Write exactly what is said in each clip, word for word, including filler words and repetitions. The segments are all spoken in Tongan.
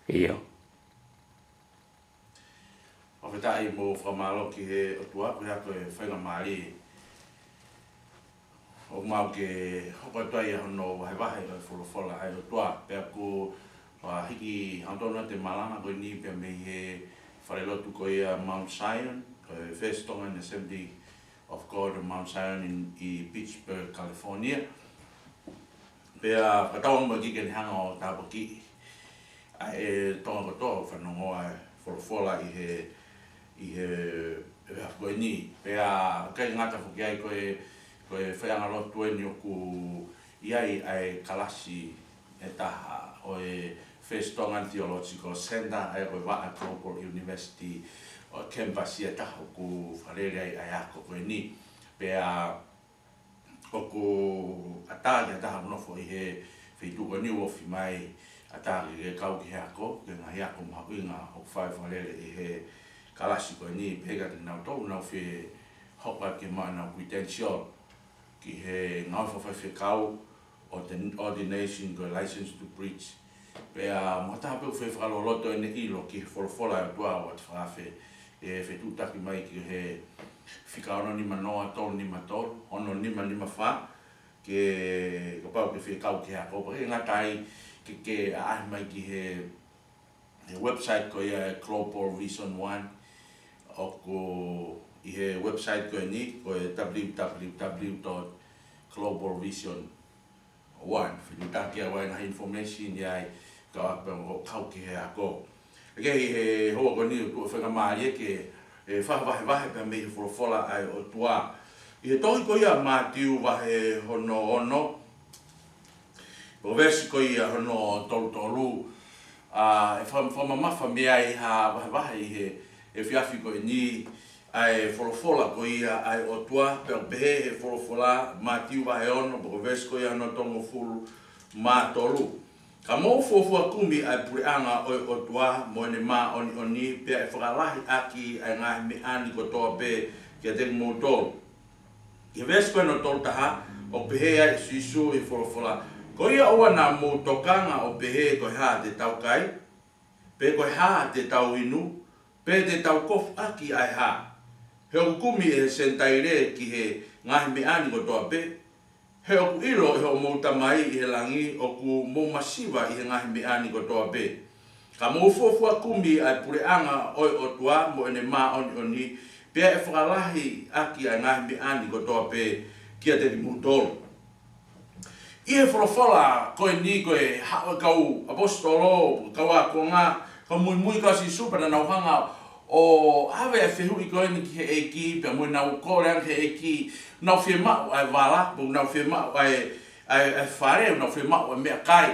ʻIo. ʻOku ou fakafetaʻi mo fakamālō ki he ʻOtua, ko ia ko e faingamālie ʻoku mau ke hoko atu ai ʻa hono vahevahe ʻo e folofola ʻa e ʻOtua. Pea ʻoku ou hiki hangatonu atu e malanga ko eni pea mei he falelotu ko ia Mount Zion, ko e First Tongan Assembly of God of Mount Zion in, ʻi Pittsburg, California. Pea fakatauange mo e kiʻi ke ne hanga ʻo tāpuakiʻi ʻa e Tonga kotoa ʻoku fanongo ʻa e folofola ʻi he, ʻi he, he efiafi ko eni. Pea ʻikai ngata foki ai ko e, ko e faiʻanga lotu eni ʻoku ʻi ai ʻa e kalasi ʻe taha ʻo e First Tongan Theological Center, ʻa ia ko e vaʻa Global University ʻo e campus ʻe taha ʻoku fakalele ai ʻa e ako ko eni. Pea ʻoku ʻatā ki ha taha ʻoku nofo ʻi he feituʻu ko eni ʻo ofi mai, ʻatā ke kau ki he ako, ki he ngaahi ako mahuʻinga ʻoku fai fakalele ʻi he kalasi ko eni, pehē kiate kinautolu ʻoku nau fie hoko atu ke maʻu ʻenau credential ki he ngāue fakafaifekau, ordain-, ordination, ko e license to preach. Pea mo ha taha pē ʻoku fie fakaloloto ʻene ʻilo ki he folofola ʻa e ʻOtua ʻoku ʻoatu fakaafe, ʻe fetuʻutaki mai ki he fika ono nima noa tolu nima tolu, ono nima nima fā, ke kapau ʻoku ke fie kau ki he ako. Pea ʻikai ngata ai, ke, ke ʻaʻahi mai ki he, he website ko ia ʻa e Global Vision One, ʻoku ʻi he website ko eni, ko e W W W dot global vision one. Fetuʻutaki ʻa e ngaahi information ʻi ai, ka ʻoku pehē ʻoku kau ki he ako. Ke ʻi he houa ko eni ʻoku ou faingamālie ke, ʻe, fakavahevahe pea mei he folofola ʻa e ʻOtua. ʻI he tohi ko ia Mātiu vahe hono ono, ʻo veesi ko ia hono tolu tolu, ʻa, ʻe faka-, fakamamafa mei ai ha vahevahe ʻi he efiafi ko eni, ʻa e folofola ko ia ʻa e ʻOtua, pea ʻoku pehē he folofola Mātiu vahe ono, pea veesi ko ia hono tolungofulu mā tolu. Ka mou fuofua kumi ʻa e puleʻanga ʻo e ʻOtua mo ʻene māʻoniʻoni, pea ʻe fakalahi ʻaki ʻa e ngaahi meʻa ni kotoa pē kiate kimoutolu. ʻI he veesi ko ia hono tolu taha, ʻoku pehē ai ʻe Sīsū ʻi he folofola, ko ia ʻoua naʻa mou tokanga ʻo pehē ko e hā te tau kai, pe ko e hā te tau inu, pe te tau kofu ʻaki ʻa e hā. He ʻoku kumi ʻe he Senitaile ki he ngaahi meʻa ni kotoa pē. He ʻoku ʻilo ʻe hoʻomou Tamai ʻi he langi ʻoku mou masiva ʻi he ngaahi meʻa ni kotoa pē. Ka mou fuofua kumi ʻa e puleʻanga ʻo e ʻOtua mo ʻene māʻoniʻoni, pea ʻe fakalahi ʻaki ʻa e ngaahi meʻa ni kotoa pē kiate kimoutolu. ʻI he folofola ko eni ko e haʻu e kau ʻaposetolo, kau ākonga, kau muimui kia Sīsū pea naʻa nau hanga ʻo ʻave ʻa e fehuʻi ko eni ki he ʻEiki, pea mo ʻenau kole ange ki he ʻEiki, nau fiemaʻu ʻa e vala, pea nau fiemaʻu ʻa e, ʻa e, ʻa e fale, nau fiemaʻu ʻa e meʻakai.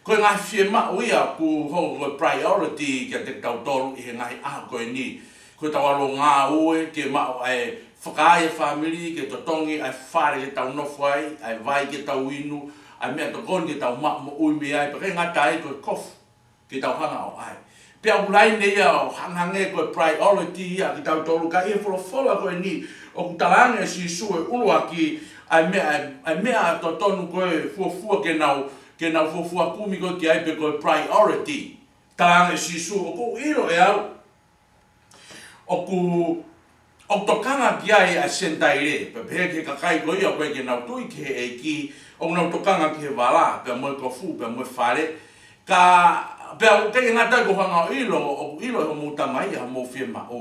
Ko e ngaahi fiemaʻu ia ʻoku hoko ko e priority kiate kitautolu ʻi he ngaahi ʻaho ko eni. Ko ʻetau ʻalu ʻo ngāue, ke maʻu ʻa e fakaai e fāmili, ke totongi ʻa e fale ke tau nofo ai, ʻa e vai ke tau inu, ʻa e meʻatokoni ke tau maʻu moʻui mei ai, pea ʻikai ngata ai ko e kofu ke tau hanga ʻo ʻai. Pea ʻoku laine ia ʻo hangehangē ko e priority ia kitautolu, ka ʻi he folofola ko eni, ʻoku talaange ʻe Sīsū ʻe ʻuluaki ʻa e meʻa, ʻa e meʻa totonu ko e fuofua ke nau, ke nau fuofua kumi ko ē ki ai pe ko e priority. Talaange ʻe Sīsū, ʻoku ou ʻilo ʻe au ʻoku, ʻoku tokanga ki ai ʻa e Senitaile, pea pehē ki he kakai ko ia ʻoku ʻikai ke nau tui ki he ʻEiki, ʻoku nau tokanga ki he vala, pea mo e kofu, pea mo e fale. Ka, pea ʻoku ʻikai ke ngata ai, ʻoku ou hanga ʻo ʻilo, ʻoku ʻilo ʻe hoʻomou Tamai ʻa hoʻomou fiemaʻu.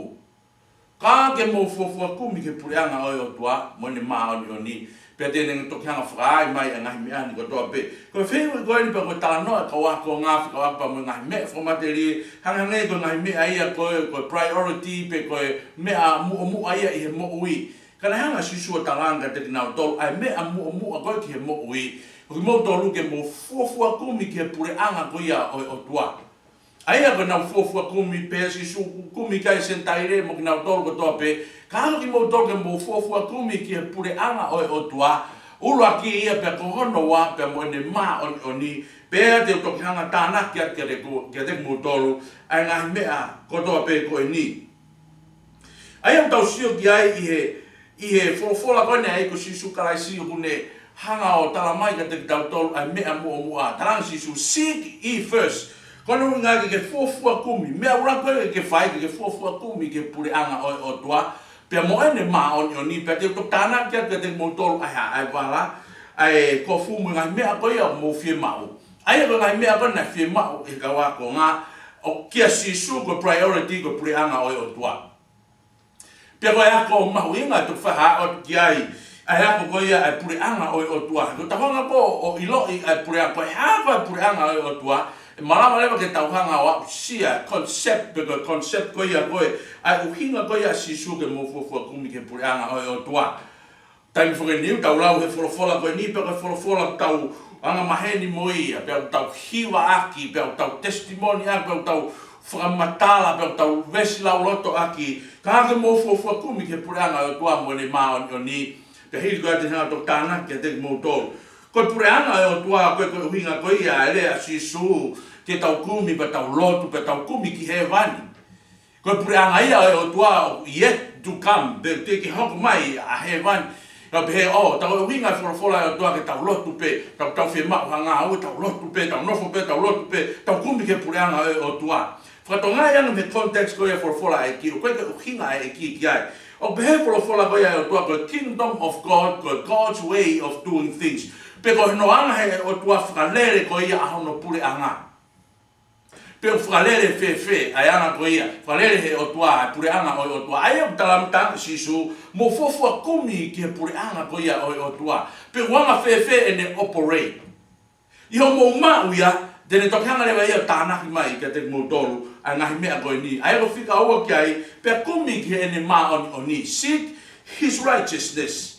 Ka ke mou fuofua kumi ki he puleʻanga ʻo e ʻOtua mo ʻene māʻoniʻoni, pea te ne toki hanga ʻo fakaai mai ʻa e ngaahi meʻa ni kotoa pē. Ko e fehuʻi ko eni pea ko e talanoa ʻa e kau ākonga, fekauʻaki pea mo e ngaahi meʻa fakamatelie, hangehangē ko e ngaahi meʻa ia ko e, ko e priority pe ko e meʻa muʻomuʻa ia ʻi he moʻui. Ka naʻe hanga ʻe Sīsū ʻo talaange kiate kinautolu ʻa e meʻa muʻomuʻa ko ē ki he moʻui, ko kimoutolu ke mou fuofua kumi ki he puleʻanga ko ia ʻo e ʻOtua. ʻA ia ko ʻenau fuofua kumi, pehē ʻe Sīsū, kumi ki ai e Senitaile mo kinautolu kotoa pē, ka ʻoku ʻikai ke mou tokanga ke mou fuofua kumi ki he puleʻanga ʻo e ʻOtua, ʻuluaki ia pea ko hono ua pea mo ʻene māʻoniʻoni, pea te u toki hanga ʻo tānaki atu kiate ko-, kiate kimoutolu ʻa e ngaahi meʻa kotoa pē ko eni. ʻA ia ʻoku tau sio ki ai ʻi he, ʻi he folofola ko eni ʻa e ʻEiki ko Sīsū Kalaisi ʻoku ne hanga ʻo talamai kiate kitautolu ʻa e meʻa muʻomuʻa. Talaange ʻe Sīsū, seek ye first. Ko hono ʻuhinga ke ke fuofua kumi, meʻa ʻuluaki ke ke fai, ke ke fuofua kumi ki he puleʻanga ʻo e ʻOtua, pea mo ʻene māʻoniʻoni, pea te u toki tānaki atu kiate kimoutolu ʻa e hā, ʻa e vala, ʻa e kofu mo e ngaahi meʻa ko ia ʻoku mou fiemaʻu. ʻA ia ko e ngaahi meʻa ko ē naʻe fiemaʻu ʻe he kau ākonga, ʻo kia Sīsū ko e priority ko e puleʻanga ʻo e ʻOtua. Pea ko e ako mahuʻinga ʻe toki fakahā atu ki ai, ʻa e ako ko ia ʻa e puleʻanga ʻo e ʻOtua. Ko e tauhanga ko ē ʻo ʻiloʻi ʻa e puleʻanga, ko e hā ko ē ʻa e puleʻanga ʻo e ʻOtua, ʻe malava leva ke tauhanga ʻo aʻusia concept, pe ko e concept ko ia ko ē, ʻa e ʻuhinga ko ia ʻa Sīsū ke mou fuofua kumi ki he puleʻanga ʻo e ʻOtua. Taimi foki eni ʻoku tau lau he folofola ko eni, pea ko e folofola ʻoku tau angamaheni mo ia, pea ʻoku tau hiva ʻaki, pea ʻoku tau testimony ʻaki, pea ʻoku tau fakamatala, pea ʻoku tau veesi lauloto ʻaki, ka ke mou fuofua kumi ki he puleʻanga ʻo e ʻOtua mo ʻene māʻoniʻoni, pea hili ko ia te u hanga ʻo toki tānaki kiate kimoutolu. Ko e puleʻanga ʻo e ʻOtua, ko e, ko e ʻuhinga ko ia ʻa e lea ʻa Sīsū, ke tau kumi, pea tau lotu, pea tau kumi ki hēvani. Ko e puleʻanga ia ʻo e ʻOtua ʻoku yet to come, pe teʻeki ke hoko mai ʻa hēvani. Ka pehē, ʻo, tau ʻuhinga folofola ʻa e ʻOtua ke tau lotu pē, tau, tau fiemaʻu ha ngāue, tau lotu pē, tau nofo pē, tau lotu pē, tau kumi ki he puleʻanga ʻo e ʻOtua. Fakatokangaʻi ange mei he context ko ia folofola ʻa e ʻEiki, ʻoku ʻikai ke ʻuhinga ʻa e ʻEiki ki ai. ʻOku pehē folofola ko ia ʻa e ʻOtua ko e kingdom of God, ko e God's way of doing things. Pe ko hono anga he ʻOtua fakalele ko ia ʻa hono puleʻanga. Pe ʻoku fakalele fēfē, ʻa e anga ko ia, fakalele he ʻOtua, ʻa e puleʻanga ʻo e ʻOtua. ʻA ia ʻoku talamai ʻe Sīsū, mou fuofua kumi ki he puleʻanga ko ia ʻo e ʻOtua. Pe ʻoku anga fēfē ʻene operate. ʻI hoʻomou maʻu ia, te ne toki hanga leva ia ʻo tānaki mai kiate kimoutolu, ʻa e ngaahi meʻa ko eni. ʻA ia ko e fika ua ki ai, pea kumi ki heʻene māʻoniʻoni. Seek his righteousness.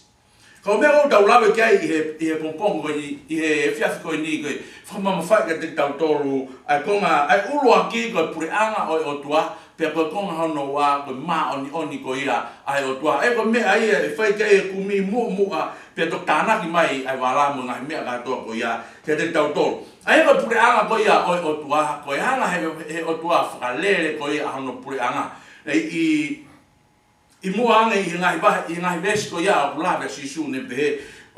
Ko e meʻa ʻoku tau lave ki ai ʻi he, ʻi he pongipongi ko eni, ʻi he efiafi ko eni ko e fakamamafaʻi kiate kitautolu, ʻa e konga, ʻa e ʻuluaki ko e puleʻanga ʻo e ʻOtua, pea ko e konga hono ua ko e māʻoniʻoni ko ia ʻa e ʻOtua. ʻA ia ko e meʻa ia ʻe fai ki ai e kumi muʻomuʻa, pea toki tānaki mai ʻa e vala mo e ngaahi meʻa kātoa ko ia kiate kitautolu. ʻA ia ko e puleʻanga ko ia ʻo e ʻOtua, ko e anga he, he ʻOtua fakalele ko ia ʻa hono puleʻanga. ʻI, ʻi, ʻi muʻa ange ʻi he ngaahi vahe, ʻi he ngaahi veesi ko ia ʻoku lave ʻa Sīsū ʻo ne pehē,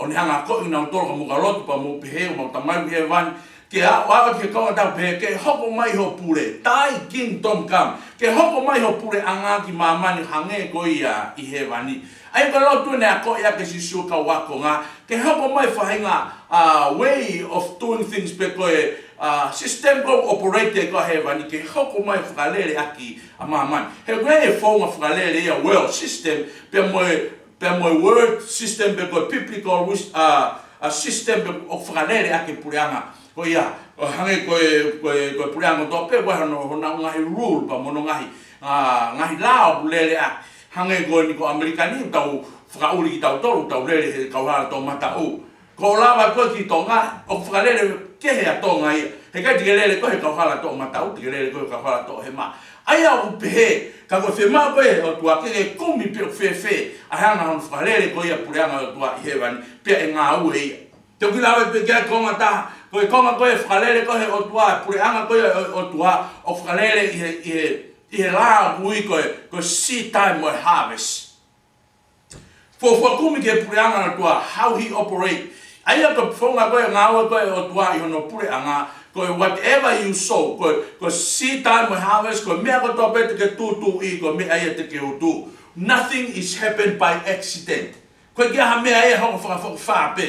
ʻo ne hanga ʻo akoʻi kinautolu ka mou ka lotu pea mou pehē, ʻOmau Tamai ʻoku ʻi hēvani, ke aʻu, aʻu ki he konga ʻoku tau pehē, ke hoko mai hoʻo pule, thy kingdom come, ke hoko mai hoʻo puleʻanga ki māmani hangē ko ia ʻi hēvani. ʻA ia ko e lotu naʻe akoʻi ʻaki ʻe Sīsū e kau ākonga, ke hoko mai e faʻahinga, uh, way of doing things pe ko e, uh, system ko ē ʻoku operate ai ko ē ʻa hēvani, ke hoko mai fakalele ʻaki ʻa māmani. He ko e founga fakalele ia world system, pea mo e, pea mo e world system pe ko e biblical wis-, uh, uh, system pe ʻoku fakalele ʻaki e puleʻanga. Ko ia, ʻo hangē ko e, ko e, ko e puleʻanga kotoa pē, ʻoku ʻi ai hono, hono ngaahi rule pea mo hono ngaahi, uh, ngaahi lao ʻoku lele ʻaki. Hangē ko eni ko ʻAmelika ni, tau fakaʻuli kitautolu, tau lele he kauhala toʻomataʻu. Ko e lava ko ē ki Tonga, ʻoku fakalele kehe ʻa Tonga ia. He ʻikai te ke lele koe he kauhala toʻomataʻu, te ke lele koe he kauhala toʻohema. ʻA ia ʻoku pehē, ka ko e fiemaʻu ko ē ʻe he ʻOtua ke ke kumi pe ʻoku fēfē ʻa e anga hono fakalele ko ia e puleʻanga ʻo e ʻOtua ʻi hēvani, pea ʻe ngāue ia. Te u kiʻi lave pē ki he konga ʻe taha, ko e konga ko ē fakalele ko ē ʻe he ʻOtua, puleʻanga ko ē ʻo e ʻOtua, ʻoku fakalele ʻi he, ʻi he, ʻi he laui ko ē, ko e seed time mo e harvest. Fuofua kumi ki he puleʻanga ʻo e ʻOtua, how he operate. ʻA ia ko e founga ko ē ngāue ko ē ʻa e ʻOtua ʻi hono puleʻanga, ko e whatever you sow, ko e, ko e seed time mo e harvest, ko e meʻa kotoa pē te ke tūtūʻi, ko e meʻa ia te ke utu. Nothing is happened by accident. ʻOku ʻikai ha meʻa ia ʻe hoko fakafokifā pē.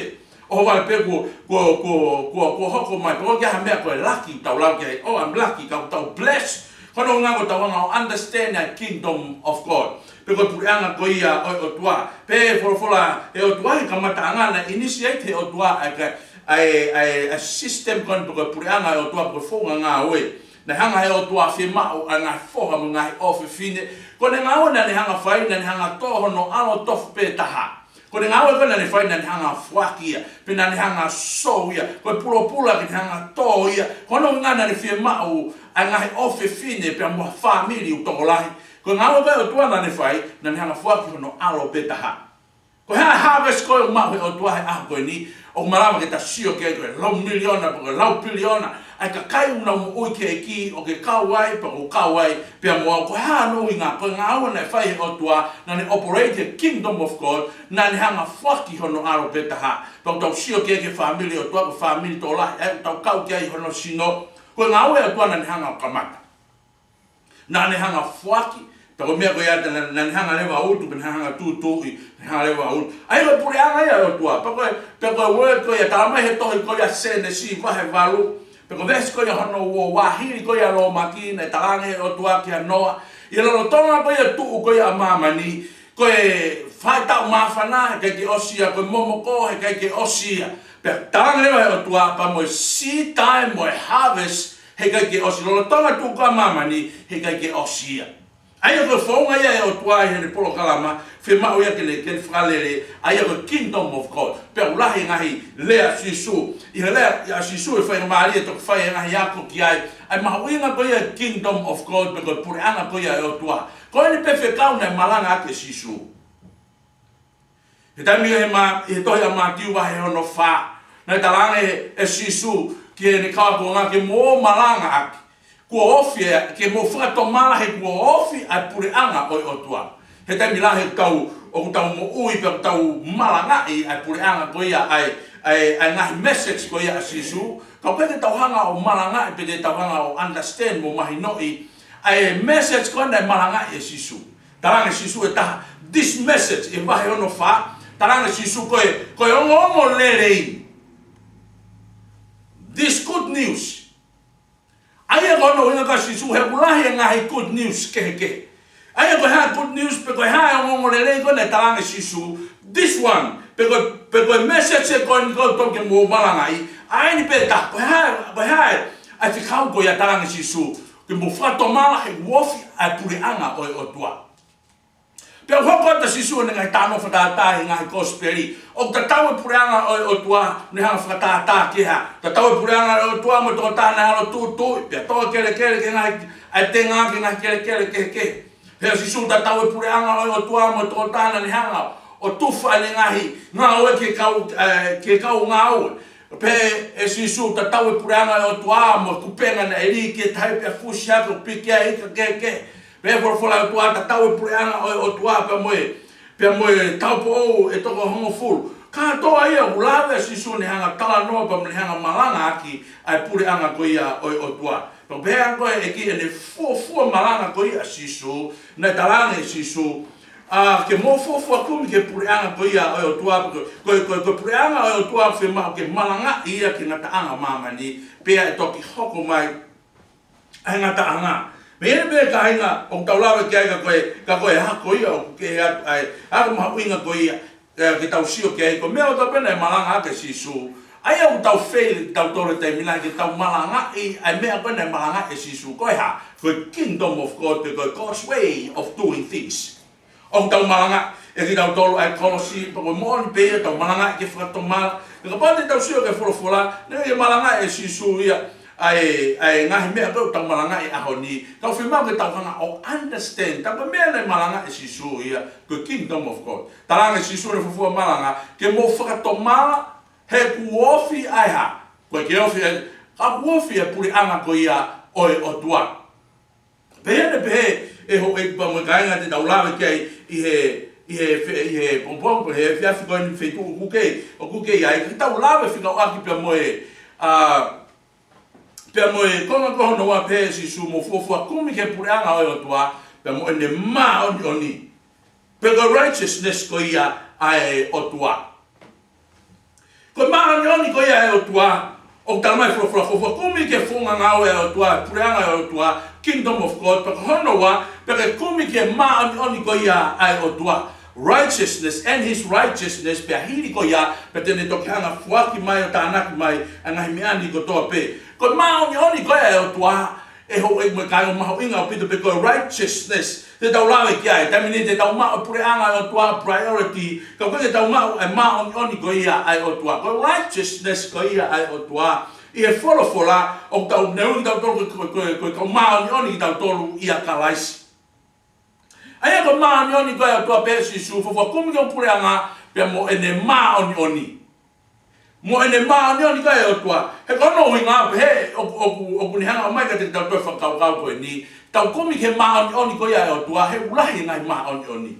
ʻOhovale pē kuo, kuo, kuo, kuo, kuo hoko mai. Pea ʻoku ʻikai ha meʻa ko e lucky, tau lau ki ai, "Oh, I'm lucky," ka ʻoku tau bless. Ko hono ʻuhinga ʻoku tau hanga ʻo understand ʻa e kingdom of God. Pe ko e puleʻanga ko ia ʻo e ʻOtua. Pea folofola ʻe he ʻOtua he kamataʻanga naʻe initiate ʻe he ʻOtua ʻa e, ʻa e, ʻa e, ʻa e system ko eni pe ko e puleʻanga ʻo e ʻOtua pe ko e founga ngāue. Naʻe hanga ʻe he ʻOtua ʻo fiemaʻu ʻa e ngaahi foha mo e ngaahi ʻofefine. Ko ʻene ngāue naʻa ne hanga ʻo fai, naʻa ne hanga ʻo tō hono ʻAlo tofu pē taha. Ko ʻene ngāue ko ē naʻa ne fai, naʻa ne hanga ʻo foaki ia, pe naʻa ne hanga ʻo sou ia, ko e pulopula ke ne hanga ʻo tō ia. Ko hono ʻuhinga naʻa ne fiemaʻu ʻa e ngaahi ʻofefine pea mo ha fāmili ʻoku tokolahi. Ko e ngāue ko ē ʻa e ʻOtua naʻa ne fai, naʻa ne hanga ʻo foaki hono ʻAlo pē taha. Ko e hā e harvest ko ē ʻoku maʻu ʻe he ʻOtua he ʻaho ko eni, ʻoku malava ke ta sio ki ai ko e lau miliona, pe ko e lau piliona ʻa e kakai ʻoku nau moʻui ki he ʻEiki, ʻoku ke kau ai, pea ʻoku ou kau ai, pea mo au. Ko e hā hono ʻuhinga? Ko e ngāue naʻe fai ʻe he ʻOtua, naʻa ne operate he kingdom of God, naʻa ne hanga ʻo foaki hono ʻAlo pē taha. Pea ʻoku tau sio ki ai ki he fāmili ʻo e ʻOtua, ko e fāmili tokolahi, ʻa ia ʻoku tau kau ki ai hono sino, Ko e ngāue ʻa e ʻOtua naʻa ne hanga ʻo kamata. Naʻa ne hanga ʻo foaki, pea ko e meʻa ko ia te na-, naʻa ne hanga leva ʻo utu, pea naʻa ne hanga ʻo tūtuuʻi, naʻa ne hanga leva ʻo utu. ʻA ia ko e puleʻanga ia ʻo e ʻOtua, pea ko e, pea ko e word ko ia, tala mai he tohi ko ia Sēnesi vahe valu, pea ko e veesi ko ia hono ua, hili ko ia Lōmaki, naʻe talaange ʻe he ʻOtua kia Noa, ʻi he lolotonga ko ia ʻo e tuʻu ko ia ʻa māmani, ko e faʻahitaʻu māfana, heʻikai ke ʻosi ia, ko e momoko, heʻikai ke ʻosi ia. Pea talaange leva ʻe he ʻOtua, pea mo e seed time, mo e harvest, heʻikai ke ʻosi, lolotonga tuʻu ko ia ʻa māmani, heʻikai ke ʻosi ia. ʻA ia ko e founga ia ʻa e ʻOtua ʻi heʻene polokalama, fiemaʻu ia ke ne, ke ne fakalele, ʻa ia ko e Kingdom of God. Pea ʻoku lahi e ngaahi lea ʻa Sīsū, ʻi he lea ʻa Sīsū ʻe fai mālie ʻe toki fai e ngaahi ako ki ai, ʻa e mahuʻinga ko ia Kingdom of God, pe ko e puleʻanga ko ia ʻa e ʻOtua. Ko eni pē fekau naʻe malanga ʻaki ʻe Sīsū. He taimi ʻi he ma-, ʻi he tohi ʻa Mātiu vahe hono fā, naʻe talaange ʻe Sīsū ki heʻene kau ākonga ke mou malanga ʻaki. Kuo ofi ē, ke mou fakatomala he kuo ofi ʻa e puleʻanga ʻo e ʻOtua. He taimi lahi ʻoku tau, ʻoku tau moʻui pea ʻoku tau malangaʻi ʻa e puleʻanga ko ia ʻa e, ʻa e, ʻa e ngaahi message ko ia ʻa Sīsū. Ka ʻoku ʻikai ke tau hanga ʻo malangaʻi pe te tau hanga ʻo understand mo mahinoʻi ʻa e message ko ē naʻe malangaʻi ʻe Sīsū. Talaange ʻe Sīsū ʻe taha, this message, ʻi he vahe hono fā, talaange ʻe Sīsū ko e, ko e ongoongolelei. This good news. ʻA ia ko hono ʻuhinga ko ē ʻa Sīsū, he ʻoku lahi e ngaahi good news kehekehe. ʻA ia ko e hā e good news, pe ko e hā e ongoongolelei ko ē naʻe talaange ʻe Sīsū, this one, pe ko, pe ko e message ko eni ʻoku totonu ke mou malangaʻi, ʻa eni pē taha, ko e hā, ko e hā e, ʻa e fekau ko ia talaange ʻe Sīsū, ke mou fakatomala he kuo ofi ʻa e puleʻanga ʻo e ʻOtua. Pea ʻoku hoko atu ʻa Sīsū ʻene ngaahi talanoa fakatātā ʻi he ngaahi kosipeli. ʻOku tatau e puleʻanga ʻo e ʻOtua, ne hanga fakatātā ki he hā. Tatau e puleʻanga ʻo e ʻOtua mo e tokotaha naʻe ʻalu ʻo tūtuuʻi, pea tō e kelekele ki he ngaahi, ʻa e tenga ki he ngaahi kelekele kehekehe. Pea ʻa Sīsū tatau e puleʻanga ʻo e ʻOtua mo e tokotaha naʻa ne hanga ʻo tufa ʻene ngaahi ngāue ki he kau, ē, ki he kau ngāue. Pehē ʻe Sīsū tatau e puleʻanga ʻo e ʻOtua mo e kupenga naʻe lī ki he tahi pea fusi hake ʻo piki ai e ika kehekehe. Pehē folofola ʻa e ʻOtua tatau e puleʻanga ʻo e ʻOtua pea mo e, pea mo e taupoʻou ʻe toko hongofulu. Kātoa ia ʻoku lave ʻa Sīsū ne hanga talanoa pea mo ne hanga malanga ʻaki ʻa e puleʻanga ko ia ʻo e ʻOtua. Pea pehē ange ko e ʻEiki ʻene fuofua malanga ko ia ʻa Sīsū, naʻe talaange ʻe Sīsū, ʻa, ke mou fuofua kumi ki he puleʻanga ko ia ʻo e ʻOtua, ko, ko, ko, ko e puleʻanga ʻo e ʻOtua fiemaʻu ke malangaʻi ia ki he ngataʻanga ʻo māmani, pea ʻe toki hoko mai ʻa e ngataʻanga. Meʻa pē kāinga ʻoku tau lave ki ai ka ko e, ka ko e hā ko ia ʻoku kehe atu ai, ʻa e mahuʻinga ko ia, ē, ke tau sio ki ai, ko e meʻa ʻoku tau pehē naʻe malanga ʻaki ʻe Sīsū. ʻA ia ʻoku tau fail, tautolu he taimi lahi ke tau malangaʻi ʻa e meʻa ko ē naʻe malangaʻi ʻe Sīsū. Ko e hā, ko e Kingdom of God, pe ko e God's way of doing things. ʻOku tau malanga ʻe kitautolu ʻa e kolosi, pea ko e moʻoni pē ia tau malangaʻi ke fakatomala. Ka kapau te tau sio ki he folofola, naʻe ʻikai ke malangaʻi ʻe Sīsū ia ʻa e, ʻa e ngaahi meʻa ko ē ʻoku tau malangaʻi he ʻaho ni. Tau fiemaʻu ke tau hanga ʻo understand, tau ko e meʻa naʻe malangaʻi ʻe Sīsū ia, ko e Kingdom of God. Talaange ʻe Sīsū ʻene fuofua malanga, ke mou fakatomala he kuo ofi ʻa e hā. Ko e ke ofi ē, ka kuo ofi e puleʻanga ko ia ʻo e ʻOtua. Pehē ʻe, pehē ʻe houʻeiki pea mo e kāinga te tau lave ki ai ʻi he, ʻi he fe-, ʻi he pongipongi, he efiafi ko eni feituʻu ʻoku kei, ʻoku kei ai, ke tau lave fekauʻaki pea mo e, ʻa, pea mo e konga ko hono ua pehē ʻe Sīsū mou fuofua kumi ki he puleʻanga ʻo e ʻOtua, pea mo ʻene māʻoniʻoni. Pe ko e righteousness ko ia ʻa e ʻOtua. Ko e māʻoniʻoni ko ia ʻa e ʻOtua, ʻoku tala mai folofola fuofua kumi ki he founga ngāue ʻa e ʻOtua, puleʻanga ʻo e ʻOtua, Kingdom of God, pea ko hono ua, pea ke kumi ki he māʻoniʻoni ko ia ʻa e ʻOtua. Righteousness and his righteousness, pea hili ko ia, pea te ne toki hanga foaki mai ʻo tānaki mai ʻa e ngaahi meʻa ni kotoa pē. Ko e māʻoniʻoni ko ia ʻa e ʻOtua, ʻe houʻeiki mo e kāinga, mahuʻinga ʻaupito pe ko e righteousness te tau lave ki ai. Taimi ni te tau maʻu e puleʻanga ʻo e ʻOtua priority, ka ʻoku ʻikai ke tau maʻu e māʻoniʻoni ko ia ʻa e ʻOtua. Ko e righteousness ko ia ʻa e ʻOtua. ʻI he folofola, ʻoku tau neu kitautolu ko, ko, ko, ko e kau māʻoniʻoni kitautolu ʻia Kalaisi. ʻA ia ko e māʻoniʻoni ko ia ʻa e ʻOtua pehē ʻe Sīsū, fuofua kumi ki hoku puleʻanga, pea mo ʻene māʻoniʻoni. Mo ʻene māʻoniʻoni ko ia ʻa e ʻOtua. He ko hono ʻuhinga pē he ʻoku, ʻoku, ʻoku ne hanga mai kiate kitautolu e fakakaukau ko eni. Tau kumi ki he māʻoniʻoni ko ia ʻa e ʻOtua, he ʻoku lahi e ngaahi māʻoniʻoni.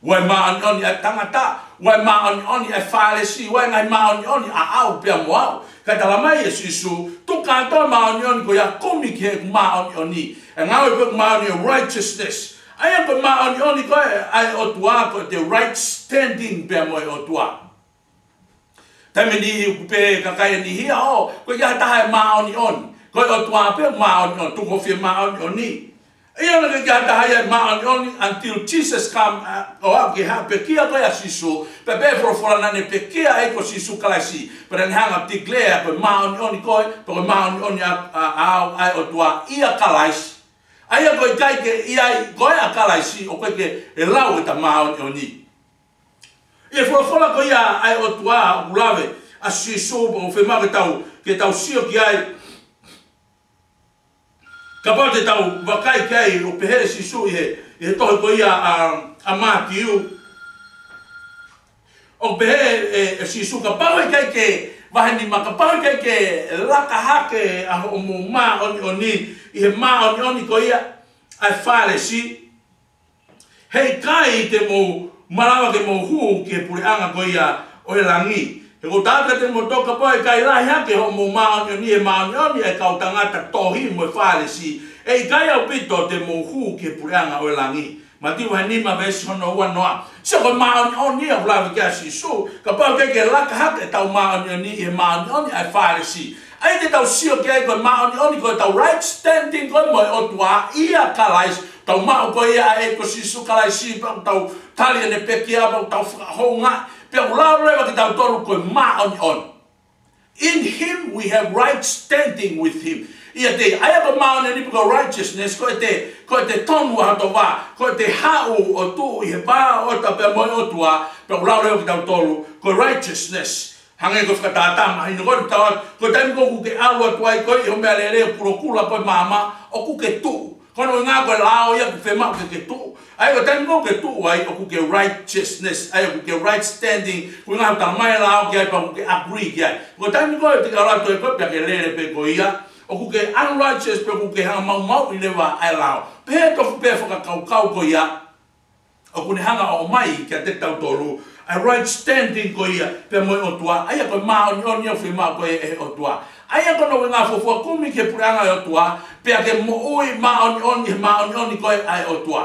ʻOku ʻi ai e māʻoniʻoni ʻa e tangata, ʻoku ʻi ai e māʻoniʻoni ʻa e Fālesi, ʻoku ʻi ai e ngaahi māʻoniʻoni ʻaʻau pea mo au. Kae talamai ʻe Sīsū, tuku kātoa e māʻoniʻoni ko ia, kumi ki heʻeku māʻoniʻoni. ʻE ngāue ko ē ʻeku māʻoniʻoni, righteousness. ʻA ia ko e māʻoniʻoni ko ē ʻa e ʻOtua, ko e right standing pea mo e ʻOtua. Taimi ʻe niʻihi ʻoku pehē ʻe he kakai ʻe niʻihi ia, ʻo, ʻoku ʻikai ke ʻi ai ha taha ʻe māʻoniʻoni. Ko e ʻOtua pē ʻoku māʻoniʻoni, tuku hifo e māʻoniʻoni. ʻA ia ʻoku ʻikai ke ʻi ai ha taha ia ʻe māʻoniʻoni until Jesus come, ʻa, ʻo aʻu ki he pekia ko ē ʻa Sīsū, pea pehē ʻe he folofola naʻa ne pekia ai ko Sīsū Kalaisi. Pea naʻa ne hanga ʻo declare ko e māʻoniʻoni ko ē, pea ko e māʻoniʻoni ʻa, ʻa, ʻa, ʻa e ʻOtua ʻia Kalaisi. ʻA ia ʻoku ʻikai ke ʻi ai, ko ē ʻa Kalaisi, ʻoku ʻikai ke lau ʻeta māʻoniʻoni. ʻI he folofola ko ia ʻa e ʻOtua ʻoku lave ʻa Sīsū, ʻoku fiemaʻu ke tau, ke tau sio ki ai. Kapau te tau vakai ki ai, ʻoku pehē ʻe Sīsū ʻi he, ʻi he tohi ko ia ʻa, ʻa Mātiu. ʻOku pehē ʻe, ʻe Sīsū, kapau ʻe ʻikai ke, vahe nima, kapau ʻe ʻikai ke laka hake ʻa hoʻomou māʻoniʻoni ʻi he māʻoniʻoni ko ia ʻa e Fālesi, heʻikai te mou malava ke mou hū ki he puleʻanga ko ia ʻo e langi. He ʻoku ou tala atu kiate kimoutolu, kapau ʻe ʻikai lahi hake hoʻomou māʻoniʻoni ʻi he māʻoniʻoni ʻa e kau tangata tohi mo e Fālesi, ʻe ʻikai ʻaupito te mou hū ki he puleʻanga ʻo e langi. Mātiu vahe nima veesi hono ua noa. Sio, ko e māʻoniʻoni ʻoku lave ki ai ʻa Sīsū, kapau ʻe ʻikai ke laka hake ʻetau māʻoniʻoni ʻi he māʻoniʻoni ʻa e Fālesi. ʻA ia te tau sio ki ai ko e māʻoniʻoni, ko ʻetau right standing ko ē mo e ʻOtua ʻia Kalaisi. Tau maʻu ko ia ʻa e ko Sīsū Kalaisi, pea ʻoku tau tali ʻene pekia, pea ʻoku tau fakahoungaʻi, pea ʻoku lau leva kitautolu ko e māʻoniʻoni. In him we have right standing with him. ʻIate ia, ʻa ia ko e māʻoniʻoni pe ko e righteousness, ko ʻete, ko ʻete tonu ʻa hoto vā, ko ʻete haʻu ʻo tuʻu ʻi he vā ʻo ʻeta pea mo e ʻOtua, pea ʻoku lau leva kitautolu ko e righteousness. Hangē ko e fakatātā mahino ko ē ʻoku tau atu, ko e taimi ko ē ʻoku ke ʻalu atu ai ko ē ʻi hoʻo meʻalele ʻo kulokula ko ē maama, ʻoku ke tuʻu. Ko hono ʻuhinga ko e lao ia ʻoku fiemaʻu ke ke tuʻu. ʻA ia ko e taimi ko ē ʻoku ke tuʻu ai, ʻoku ke righteousness, ʻa ia ʻoku ke right standing, ko e ʻuhinga ʻoku talamai e lao ki ai pea ʻoku ke agree ki ai. Ko e taimi ko ē te ke ʻalu atu ai ko ē pea ke lele pē ko ia, ʻoku ke unrighteous pea ʻoku ke hanga ʻo maumauʻi leva ʻa e lao. Pea tofu pē fakakaukau ko ia, ʻoku ne hanga ʻo ʻomai kiate kitautolu ʻa e right standing ko ia pea mo e ʻOtua, ʻa ia ko e māʻoniʻoni ʻoku fiemaʻu ko ē ʻe he ʻOtua. ʻA ia ko hono ʻuhinga, fuofua kumi ki he puleʻanga ʻo e ʻOtua, pea ke moʻui māʻoniʻoni he māʻoniʻoni ko ē ʻa e ʻOtua.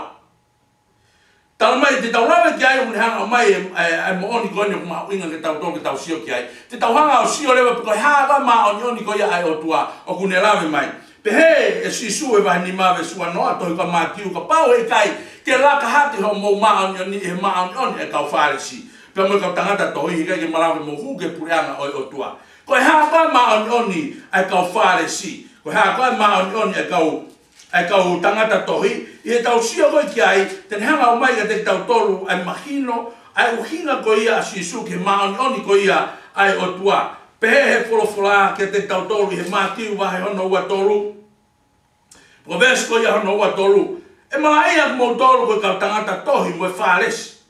Talamai te tau lave ki ai, ʻoku ne hanga ʻo ʻomai e, e, e moʻoni ko eni ʻoku mahuʻinga ke tau toki tau sio ki ai. Te tau hanga ʻo sio leva pe ko e hā e māʻoniʻoni ko ia ʻa e ʻOtua ʻoku ne lave mai. Pehē ʻe Sīsū ʻi he vahe nima veesi ua noa, tohi ko ia ʻa Mātiu, kapau ʻe ʻikai ke laka hake hoʻomou māʻoniʻoni ʻi he māʻoniʻoni ʻa e kau Fālesi pea mo e kau tangata tohi, heʻikai ke malava ke mou hū ki he puleʻanga ʻo e ʻOtua. Ko e hā e māʻoniʻoni ʻa e kau Fālesi? Ko e hā e māʻoniʻoni ʻa e kau, ʻa e kau tangata tohi? ʻI heʻetau sio ko ē ki ai, te ne hanga ʻo ʻomai kiate kitautolu ʻa e mahino ʻa e ʻuhinga ko ia ʻa Sīsū ki he māʻoniʻoni ko ia ʻa e ʻOtua. Pehē ʻe he folofola kiate kitautolu ʻi he Mātiu vahe hono ua tolu, ko e veesi ko ia hono ua tolu: ʻE malaʻia ʻa kimoutolu ko e kau tangata tohi mo e Fālesi,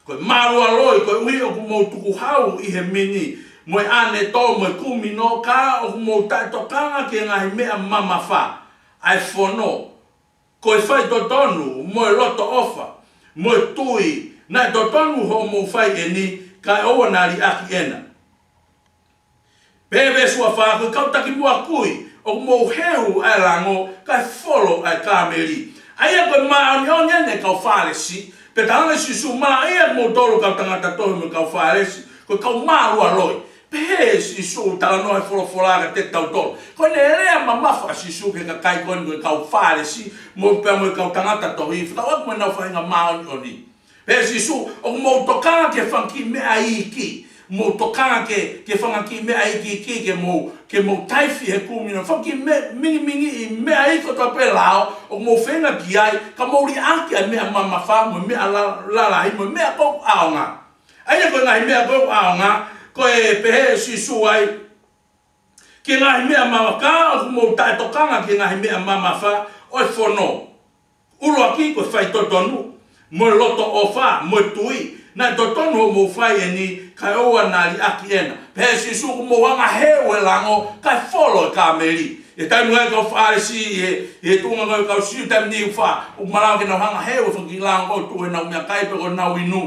ko e mālualoi, koeʻuhi ʻoku mou tukuhau ʻi he mini, mo e ʻāneto, mo e kumino, ka ʻoku mou taʻetokanga ki he ngaahi meʻa mamafa, ʻa e fono, ko e faitotonu, mo e loto ʻofa, mo e tui. Naʻe totonu hoʻomou fai ʻeni, kae ʻoua naʻa liʻaki ʻena. Pea veesi ua fā: Ko e kau takimuʻa kui, ʻoku mou heu ʻa e lango, kae folo ʻa e kāmeli. ʻA ia ko e māʻoniʻoni ʻeni ʻa e kau Fālesi. Pea talaange ʻe Sīsū, malaʻia ʻa kimoutolu kau tangata tohi mo e kau Fālesi, ko e kau mālualoi. Pehē ʻe Sīsū, talanoa ʻa e folofola kiate kitautolu. Ko ʻene lea mamafa ʻa Sīsū ki he kakai ko eni ko e kau Fālesi, mo pea mo e kau tangata tohi, fekauʻaki mo ʻenau faʻahinga māʻoniʻoni. Pehē ʻe Sīsū, ʻoku mou tokanga ki he fanga kiʻi meʻa iiki. Mou tokanga ki he, ki he fanga kiʻi meʻa iiki, iiki, ke mou, ke mou taifi he kumino. Fanga kiʻi me-, mingimingiʻi meʻa iiki kotoa pē ʻo e lao, ʻoku mou feinga ki ai, ka mou liʻaki ʻa e meʻa mamafa, mo e meʻa la-, lalahi, mo e meʻa ʻoku ʻaonga. ʻA ia ko e ngaahi meʻa ʻoku ʻaonga, ko e pehē ʻe Sīsū ai, ki he ngaahi meʻa mamafa, ka ʻoku mou taʻetokanga ki he ngaahi meʻa mamafa ʻo e fono. ʻUluaki ko e faitotonu, mo e loto ʻofa, mo e tui. Naʻe totonu hoʻomou fai ʻeni, kae ʻoua naʻa liʻaki ʻena. Pehē ʻe Sīsū, ʻoku mou angaheu e lango, kae folo e kāmeli. ʻI he taimi ʻa e kau Fālesi, ʻi he, ʻi he tuʻunga ko ē kau Siu, taimi ni ʻoku fa-, ʻoku malava ke nau hanga ʻo heu e fanga kiʻi lao ʻoku tuʻu heʻenau meʻakai pe ko ʻenau inu.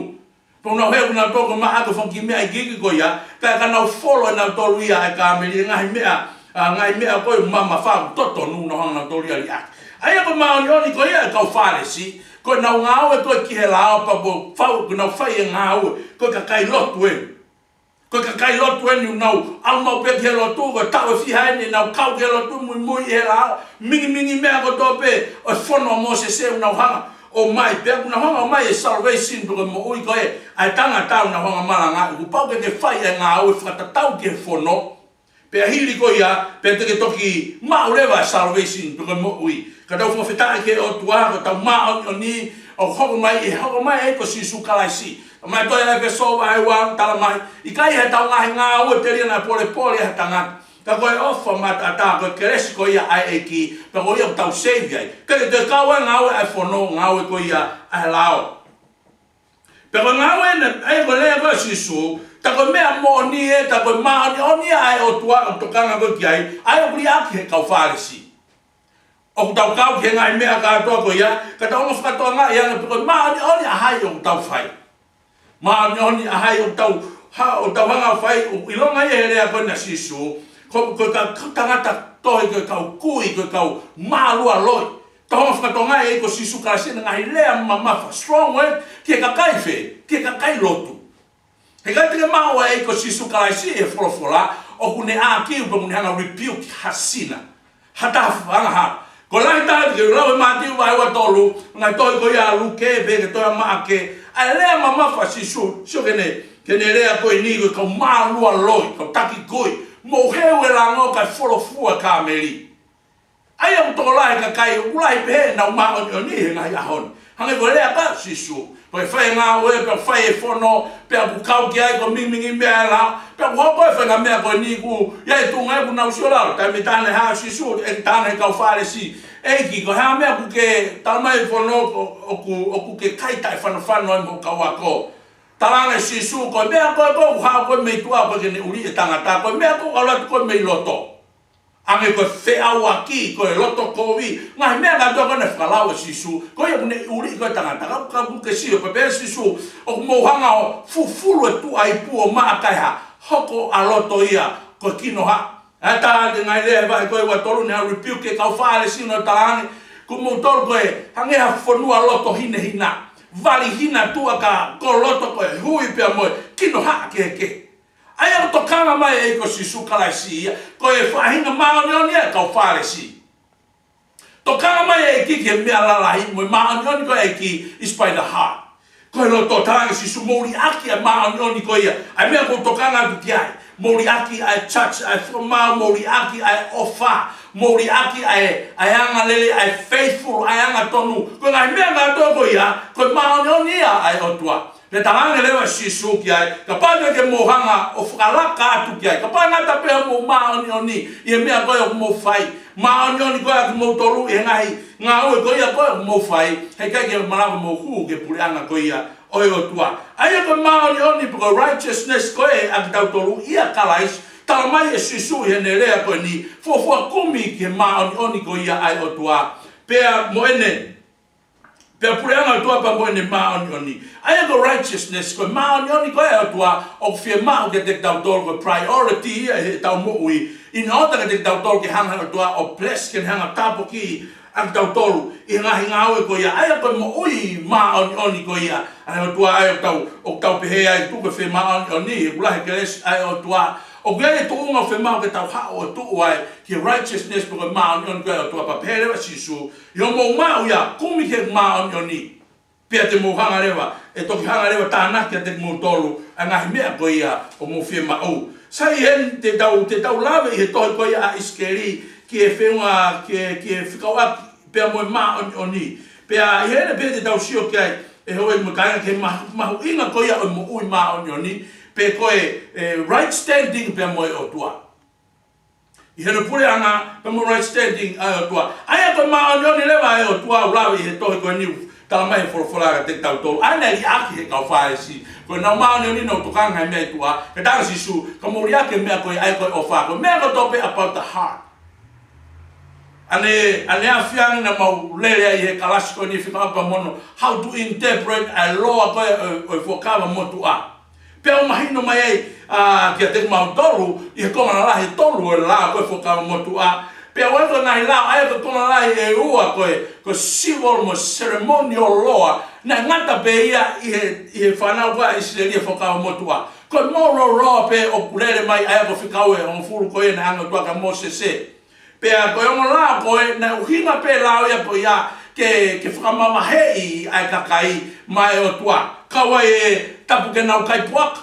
Pea ʻoku nau heu, ʻoku nau toki maʻu ʻaki e fanga kiʻi meʻa iiki ko ia, kae ka nau folo ʻe nautolu ia e kāmeli, e ngaahi meʻa, ʻa, ngaahi meʻa ko ē mamafa ʻoku totonu, nau hanga ʻo nautolu ia ʻo liʻaki. ʻA ia ko e māʻoniʻoni ko ia ʻa e kau Fālesi, ko ʻenau ngāue ko ē ki he lao pea mo fau, ko ʻenau fai e ngāue, ko e kakai lotu ē. Ko e kakai lotu eni ʻoku nau ʻalu maʻu pē ki he lotu, ko e taʻu ʻe fiha eni ʻenau kau ki he lotu, muimui he lao, mingimingi meʻa kotoa pē ʻo e fono ʻa Mōsese ʻoku nau hanga ʻo ʻomai, pea ʻoku nau hanga ʻo ʻomai e salvation pe ko e moʻui ko ē ʻa e tangata ʻoku nau hanga ʻo malangaʻi. Kuo pau ke ke fai e ngāue fakatatau ki he fono. Pea hili ko ia, pea te ke toki maʻu leva e salvation pe ko e moʻui. Ka tau fakafetaʻi ki he ʻOtua, ko ʻetau māʻoniʻoni, ʻoku hoko mai, ʻe hoko mai ʻe ia ko Sīsū Kalaisi. Mai ko e ʻEfesō vahe ua, talamai, ʻikai heʻetau ngaahi ngāue telia naʻa polepole ʻa e tangata. Ka ko e ʻofa mataʻatā, ko e kelesi ko ia ʻa e ʻEiki, pea ko ia ʻoku tau save ai. Ka ke te kau ai e ngāue ʻa e fono, ngāue ko ia ʻa e lao. Pea ko e ngāue ena, ʻa ia ko e lea ko ē ʻa Sīsū, tā ko e meʻa moʻoni ē, tā ko e māʻoniʻoni ʻa e ʻOtua ʻoku tokanga ko ē ki ai, ʻa ia ʻoku liʻaki ʻe he kau Fālesi. ʻOku tau kau ki he ngaahi meʻa kātoa ko ia, ka tau ongo fakatokangaʻi ange pe ko e māʻoniʻoni ʻa hai ʻoku tau fai. Māʻoniʻoni ʻa hai ʻoku tau, ha, ʻoku tau hanga ʻo fai, ʻoku ʻilonga ia he lea ko ena ʻa Sīsū, ko, ko e ka, ka tangata tohi, ko e kau kui, ko e kau mālualoi. Tau hanga ʻo fakatokangaʻi ʻe ia ko Sīsū Kalaisi ʻene ngaahi lea mamafa, strong word, ki he kakai fē, ki he kakai lotu. He ʻikai te ke maʻu ʻe ia ko Sīsū Kalaisi he folofola, ʻoku ne ʻākiu pe ʻoku ne hanga ʻo rebuke ha sina. Ha taha angahala. Ko e lahi taha te ke lau ʻi he Mātiu vahe ua tolu, ngaahi tohi ko ia ʻa Luke, pea ki he tohi ʻa Maʻake, ʻa e lea mamafa ʻa Sīsū, sio ki heʻene, ki heʻene lea ko eni ko e kau mālualoi, kau taki kui, mou heu e lango kae folofua e kāmeli. ʻA ia ʻoku tokolahi e kakai, ʻoku lahi pehē ʻenau māʻoniʻoni he ngaahi ʻaho ni. Hangē ko e lea ko ē ʻa Sīsū, ko e fai e ngāue, pea fai e fono, pea ʻoku kau ki ai ko e mingimingi meʻa e lao, pea ʻoku hoko e faʻahinga meʻa ko eni ʻoku, ʻi ai e tuʻunga ʻoku nau sio lalo, taimi ʻe taha naʻe haʻu ʻa Sīsū, ʻe taha ʻe he kau Fālesi, ʻEiki, ko e hā e meʻa ʻoku ke talamai ʻe he fono, ʻoku, ʻoku, ʻoku ke kai taʻefanofano ai mo e kau ako. Talaange ʻe Sīsū, ko e meʻa ko ē ʻoku haʻu ko ē mei tuʻa ʻoku ʻikai ke ne ʻuliʻi e tangata, ko e meʻa ʻoku ʻalu atu ko ē mei loto. Hangē ko e feʻauaki, ko e loto kovi. Ngaahi meʻa kātoa ko ē naʻe fakalau ʻe Sīsū, ko ia ʻoku ne ʻuliʻi ko ē e tangata. Ka, ka ʻoku ke sio, pea pehē ʻe Sīsū, ʻoku mou hanga ʻo fufulu e tuʻa ipu ʻo maʻa kae hā, hoko ʻa loto ia ko e kinohaʻa. ʻA ia tā ʻene ngaahi lea he vahe ko ē ua tolu ne hanga ʻo rebuke e kau Fālesi ʻo ne talaange, ko moutolu ko e hangē ha fonua loto hinehina. Vali hina tuʻa ka ko e loto ko e hui pea mo e kinohaʻa kehekehe. ʻA ia ʻoku tokanga mai ʻe ia ko Sīsū Kalaisi ia, ko e faʻahinga māʻoniʻoni ʻa e kau Fālesi. Tokanga mai e ʻEiki ki he meʻa lalahi, mo e māʻoniʻoni ko e ʻEiki is by the heart. Ko e loto. Talaange ʻe Sīsū mou liʻaki ʻa e māʻoniʻoni ko ia. ʻA e meʻa ʻoku ou tokanga atu ki ai. Mou liʻaki ʻa e touch, ʻa e fakamaau, mou liʻaki ʻa e ʻofa, mou liʻaki ʻa e, ʻa e angalelei, ʻa e faithful, ʻa e angatonu. Ko e ngaahi meʻa kātoa ko ia, ko e māʻoniʻoni ia ʻa e ʻOtua. Pea talaange leva ʻe Sīsū ki ai, kapau ʻe ʻikai ke mou hanga ʻo fakalaka atu ki ai, kapau ʻe ngata pē hoʻomou māʻoniʻoni ʻi he meʻa ko ē ʻoku mou fai, māʻoniʻoni ko ē ʻa kimoutolu ʻi he ngaahi ngāue ko ia ko ē ʻoku mou fai, heʻikai ke malava ke mou hū ki he puleʻanga ko ia ʻo e ʻOtua. ʻA ia ko e māʻoniʻoni pe ko e righteousness ko ē ʻa kitautolu ʻia Kalaisi, talamai ʻe Sīsū ʻi heʻene lea ko eni, fuofua kumi ki he māʻoniʻoni ko ia ʻa e ʻOtua. Pea mo ʻene Pea puleʻanga ʻo e ʻOtua pea mo ʻene māʻoniʻoni. ʻA ia ko e righteousness, ko e māʻoniʻoni ko ē ʻa e ʻOtua, ʻoku fiemaʻu kiate kitautolu, ko e priority ia ʻi heʻetau moʻui. In order kiate kitautolu ke hanga ʻe he ʻOtua ʻo bless, ke ne hanga ʻo tāpuakiʻi ʻa kitautolu ʻi he ngaahi ngāue ko ia. ʻA ia ko e moʻui māʻoniʻoni ko ia ʻa e ʻOtua, ʻa ia ʻoku tau, ʻoku tau pehē ai tuku e fie māʻoniʻoni, he ʻoku lahi e kelesi ʻa e ʻOtua. ʻOku ʻi ai e tuʻunga ʻoku fiemaʻu ke tau haʻu ʻo tuʻu ai ki he righteousness pe ko e māʻoniʻoni ko ē ʻa e ʻOtua, pea pehē leva ʻe Sīsū, ʻi hoʻomou maʻu ia, kumi ki he māʻoniʻoni, pea te mou hanga leva, ʻe toki hanga leva ʻo tānaki kiate kimoutolu ʻa e ngaahi meʻa ko ia ʻoku mou fiemaʻu. Sai, heni te tau, te tau lave ʻi he tohi ko ia ʻa ʻIsikeli ki he feʻunga, ki he, ki he fekauʻaki pea mo e māʻoniʻoni. Pea ʻi heʻene pē te tau sio ki ai, ʻe hoko mai e kāinga, ki he ma-, mahuʻinga ko ia ʻo e moʻui māʻoniʻoni, pe ko e, e right standing pea mo e ʻOtua. ʻI heʻene puleʻanga pea mo e right standing ʻa e ʻOtua. ʻA ia ko e māʻoniʻoni leva ʻa e ʻOtua ʻoku lave ʻi he tohi ko eni, talamai ʻe he folofola kiate kitautolu. ʻA ia naʻe liʻaki ʻe he kau Fālesi. Ko ʻenau māʻoniʻoni ʻoku nau tokanga he meʻa ʻi tuʻa. Pea talaange ʻe Sīsū, ka mou liʻaki e meʻa ko ē, ʻa ia ko e ʻofa. Ko e meʻa kotoa pē about the heart. ʻAne, ʻaneafi ange naʻa mau lele ai he kalasi ko eni fika apa mono, how to interpret ʻa e law ko ē ʻo, ʻo e Fuakava Motuʻa. Pea ʻoku mahino mai ai, ā, kiate kimautolu, ʻi he konga lalahi ʻe tolu ʻo e lao ko ē Fuakava Motuʻa. Pea ʻoku ʻi ai e ngaahi lao, ʻa ia ko e konga lalahi ʻe ua ko e, ko e civil mo e ceremonial law, naʻe ngata pē ia ʻi he, ʻi he fānau ko ē ʻa ʻIsileli he Fuakava Motuʻa. Ko e moral law pē ʻoku lele mai, ʻa ia ko e fika ua ʻe hongofulu ko ia naʻe hanga ʻe he ʻOtua kia Mōsese. Pea ko e ongo lao ko ē, naʻe ʻuhinga pē lao ia ko ia ke, ke fakamavaheʻi ʻa e kakai maʻa e ʻOtua. Kau ai e tapu ke nau kai puaka.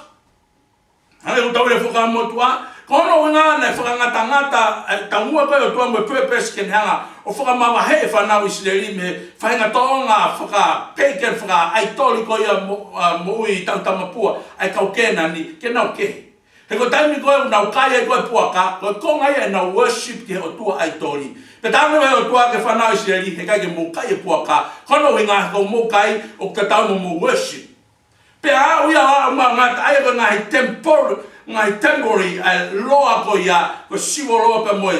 Hangē ko e tau ʻi he Fuakava Motuʻa, ko hono ʻuhinga naʻe fakangatangata, ē, taumuʻa ko ē ʻOtua mo e purpose ke ne hanga ʻo fakamavaheʻi e fānau ʻIsileli mei he faʻahinga tōʻonga faka-pagan, fakaʻaitoli ko ia mo-, ā, moʻui tauhi tamapua, ʻa e kau Kēnani, ke nau kehe. He ko e taimi ko ē ʻoku nau kai ai ko ē puaka, ko e konga ia ʻenau worship ki he ʻotua ʻaitoli. Pea talaange ʻe he ʻOtua ki he fānau ʻIsileli, heʻikai ke mou kai e puaka, ko hono ʻuhinga he ko hoʻomou kai ʻoku tatau mo hoʻomou worship. Pea aʻu ia ʻo aʻu mai ʻo ngata ai ko e ngaahi temple, ngaahi temple ʻa e law ko ia, ko e civil law pea mo e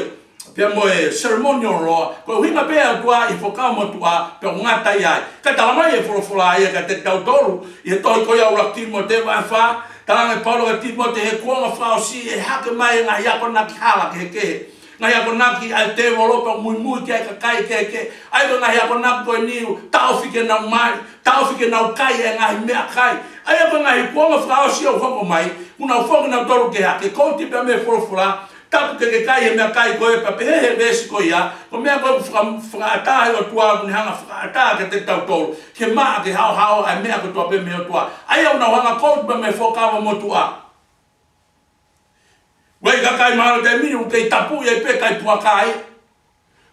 pea mo e ceremonial law, ko e ʻuhinga pē ʻa e ʻOtua ʻi he Fuakava Motuʻa, pea ʻoku ngata ia ai. Ka ʻoku talamai ʻe he folofola ia kiate kitautolu, ʻi he tohi ko ia ʻuluaki Tīmote vahe fā, talaange ʻe Paula kia Tīmote he kuonga fakaʻosi ʻe hake mai e ngaahi akonaki hala kehekehe. Ngaahi akonaki ʻa e tēvolo pea muimui ki ai e kakai kehekehe. ʻA ia ko e ngaahi akonaki ko eni ʻoku taʻofi ke nau mali, taʻofi ke nau kai e ngaahi meʻakai. ʻA ia ko e ngaahi kuonga fakaʻosi ʻoku hoko mai, kuo nau foki kinautolu ke hake, ko e tui pē mei he folofola, tapu ke ke kai e meʻakai ko ē, pea pehē ʻe he veesi ko ia, ko e meʻa ko ē ʻoku faka-, fakaʻatā ʻe he ʻOtua, ʻoku ne hanga ʻo fakaʻatā kiate kitautolu, ke maʻa, ke haohaoa ʻa e meʻa kotoa pē mei he ʻOtua. ʻA ia ʻoku nau hanga ʻo quote pē mei he Fuakava Motuʻa. ʻOku ʻi ai e kakai mahalo taimi ni ʻoku kei tapuʻi ai pē kai puaka ai.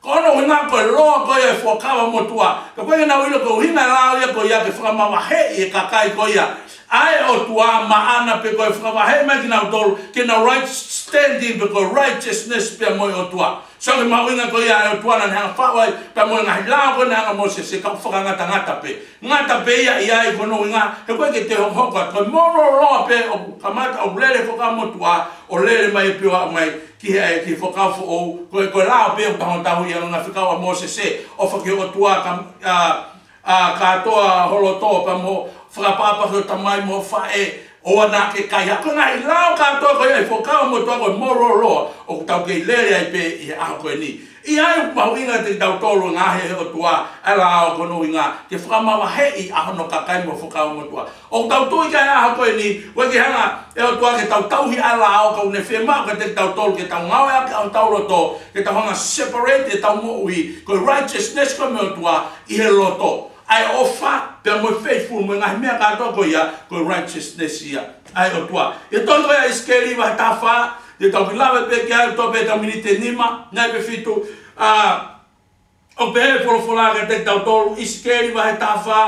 Ko hono ʻuhinga ko e law ko ia ʻo e Fuakava Motuʻa. Ka ʻoku ʻikai ke nau ʻilo ko e ʻuhinga e lao ia ko ia ke fakamavaheʻi e kakai ko ia ʻa e ʻOtua maʻana pe ko e fakavaheʻi mai kinautolu ke nau right standing pe ko e righteousness pea mo e ʻOtua. So ko e mahuʻinga ko ia ʻa e ʻOtua naʻa ne hanga ʻo faʻu ai pea mo e ngaahi lao ko ē naʻe hanga ʻe Mōsese ka ʻoku fakangatangata pē. Ngata pē ia ʻi ai ko hono ʻuhinga, he ʻoku ʻikai ke toe hokohoko atu. Ko e moral law pē ʻoku kamata, ʻoku lele he Fuakava Motuʻa, ʻo lele mai pē ʻo aʻu mai ki he, ki he Fuakava Foʻou, ko e, ko e lao pē ʻoku tau tauhi ʻi he ngaahi fekau ʻa Mōsese, ʻofa ki he ʻOtua ka, ā, ā, kātoa ho loto pea mo e fakaʻapaʻapa ki ho tamai mo e faʻē, ʻoua naʻa ke kaihaʻa. Ko e ngaahi lao kātoa ko ia ʻi he Fuakava Motuʻa ko e moral law, ʻoku tau kei lele ai pē ʻi he ʻaho ko eni. ʻI ai ʻoku mahuʻinga kiate kitautolu ngaahi ʻe he ʻOtua ʻa e lao ko hono ʻuhinga ke fakamavaheʻi ʻa hono kakai mo e Fuakava Motuʻa. ʻOku tau tui ki ai he ʻaho ko eni, ʻoku ʻikai ke hanga ʻe he ʻOtua ke tau tauhi ʻa e lao ka ʻoku ne fiemaʻu kiate kitautolu ke tau ngāueʻaki ʻa hotau loto, ke tau hanga ʻo separate ʻetau moʻui, ko e righteousness ko ē mei he ʻOtua ʻi he loto. ʻA e ʻofa, pea mo e faithful, mo e ngaahi meʻa kātoa ko ia, ko e righteousness ia ʻa e ʻOtua. ʻI he tohi ko ia ʻa ʻIsikeli vahe taha fā, te tau kiʻi lave pē ki ai, ʻoku tau pē ʻetau miniti ʻe nima, nai pe fitu, ā, ʻoku pehē ʻe he folofola kiate kitautolu, ʻIsikeli vahe taha fā,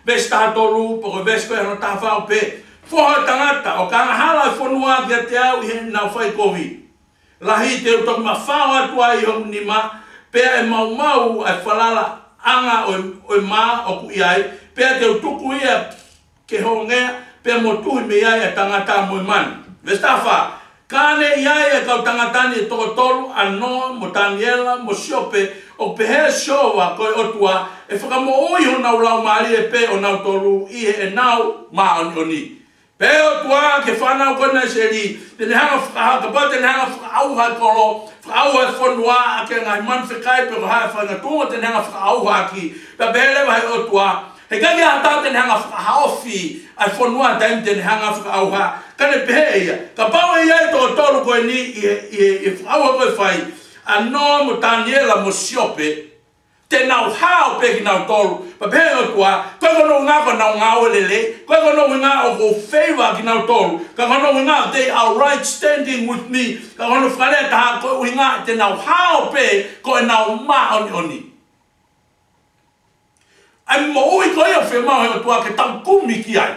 veesi taha tolu, pe ko e veesi ko ē hono taha fā ʻoku pehē, Foha ʻo e tangata, ʻo ka angahala ʻa e fonua kiate au ʻi heʻenau faikovi lahi, te u toki mafao atu ai ʻi hoku nima, pea ʻe maumau ʻa e falalaʻanga ʻo e, ʻo e mā ʻoku ʻi ai, pea te u tuku ia ke hongea, pea motuhi mei ai ʻa e tangata mo e manu. Veesi taha fā, Ka ne ʻi ai ʻa e kau tangata ni ʻe toko tolu, ʻa Noa mo Taniela mo Siope, ʻoku pehē ʻe Sihova ko e ʻOtua, ʻe fakamoʻui honau laumālie pē ʻonautolu ʻi heʻenau māʻoniʻoni. Pehē ʻe he ʻOtua ki he fānau ko ena ʻa ʻIsileli, te ne hanga ʻo fakaha-, kapau te ne hanga ʻo fakaʻauha e kolo, fakaʻauha e fonua, ʻaki e ngaahi manu fekai pe ko e hā e faʻahinga tuʻunga te ne hanga ʻo fakaʻauha ʻaki. Pea pehē leva ʻe he ʻOtua, heʻikai ke ʻi ai ha taha te ne hanga ʻo fakahaofi ʻa e fonua he taimi te ne hanga ʻo fakaʻauha. Ka ne pehē ʻe ia, kapau ʻe ʻi ai e toko tolu ko eni ʻi he, ʻi he, ʻi he fakaʻauha ko ē ʻe fai, ʻa Noa mo Taniela mo Siope, te nau hao pē kinautolu. Pea pehē ʻe he ʻOtua, ʻoku ʻikai ko hono ʻuhinga ko ʻenau ngāue lelei, ʻoku ʻikai ko hono ʻuhinga ʻoku ou favor kinautolu, ka ko hono ʻuhinga they are right standing with me. Ka ko hono fakalea ʻe taha, ko e ʻuhinga te nau hao pē ko ʻenau māʻoniʻoni. ʻA e moʻui ko ia ʻoku fiemaʻu ʻe he ʻOtua ke tau kumi ki ai.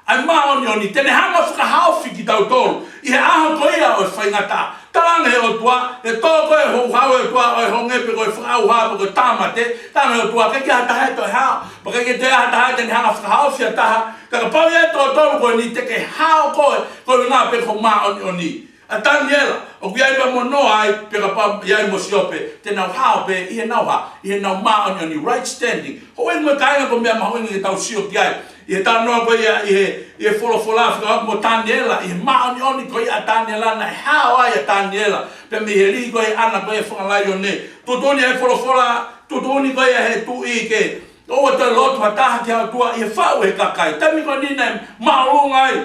ʻA e māʻoniʻoni, te ne hanga ʻo fakahaofi kitautolu ʻi he ʻaho ko ia ʻo e faingataʻa. Talaange ʻe he ʻOtua, ʻe tō ko ē houhau ʻa e ʻOtua ʻo e honge pe ko e fakaʻauha pe ko e tāmate, talaange ʻe he ʻOtua, ʻikai ke ʻi ai ha taha ia ʻe toe hao, pea ʻikai ke toe ʻi ai ha taha ia te ne hanga ʻo fakahaofi ha taha, ka kapau ʻe ʻi ai e toko tolu ko eni te ke hao koe, ko e ʻuhinga pē ko e māʻoniʻoni. ʻa Taniela, ʻoku ʻi ai pē mo Noa ai, pea kapau ʻi ai mo Siope, te nau hao pē ʻi heʻenau hā, ʻi heʻenau māʻoniʻoni, right standing. Houʻeiki mo e kāinga, ko e meʻa mahuʻinga ke tau sio ki ai. ʻI he talanoa ko ia ʻi he, ʻi he folofola fekauʻaki mo Taniela, ʻi he māʻoniʻoni ko ia ʻa Taniela, naʻe hao ai ʻa Taniela pea mei he lī ko ia ʻana ko ia fakalaione. Tuʻutuʻuni ʻe he folofola, tuʻutuʻuni ko ia ʻe he tuʻi ke ʻoua toe lotu ha taha ki ha ʻotua ʻi he faʻu ʻe he kakai. Taimi ko eni naʻe māʻolunga ai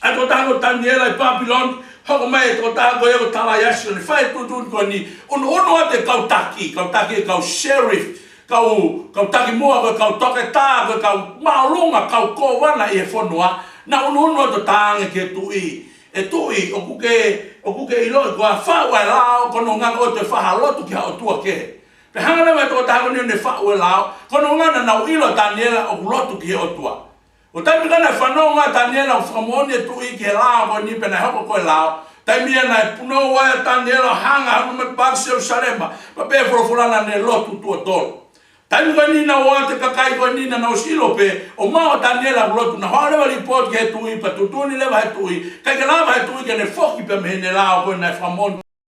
ʻa e tokotaha ko Taniela ʻi Papilone, hoko mai e tokotaha ko ia ko Talaiasi ʻo ne fai e tuʻutuʻuni ko eni, ʻunuʻunu atu e kau taki, kau taki, e kau sheriff, kau, kau taki muʻa, ko e kau toketā, ko e kau māʻolunga, kau kōvana ʻi he fonua, naʻa nau ʻunuʻunu atu ʻo talaange ki he tuʻi, ʻE tuʻi, ʻoku ke, ʻoku ke ʻiloʻi ko e faʻu ʻa e lao, ko hono ʻuhinga ʻoku ʻikai te ke fai ha lotu ki ha ʻotua kehe. Pea hanga leva ʻe he tokotaha ko eni ʻo ne faʻu e lao, ko hono ʻuhinga naʻa nau ʻilo ʻa Taniela ʻoku lotu ki he ʻotua. ʻO taimi ko ia naʻe fanongo ai ʻa Taniela ʻoku fakamoʻoni e tuʻi ki he lao ko eni pea naʻe hoko ko e lao, taimi ia naʻe punou ai ʻa Taniela ʻo hanga ʻo hū mai ki Selusalema, pea pehē ʻe he folofola naʻa ne lotu tuʻo tolu. Taimi ko eni naʻe ʻoatu e kakai ko eni naʻa nau ʻosi ʻilo pē ʻoku maʻu ʻa Taniela ʻoku lotu, naʻe hoko leva e lipooti ki he tuʻi pea tuʻutuʻuni leva ʻe he tuʻi, ʻikai ke lava ʻe he tuʻi ke ne foki pea mei heʻene lao ko ē naʻe fakamoʻoni.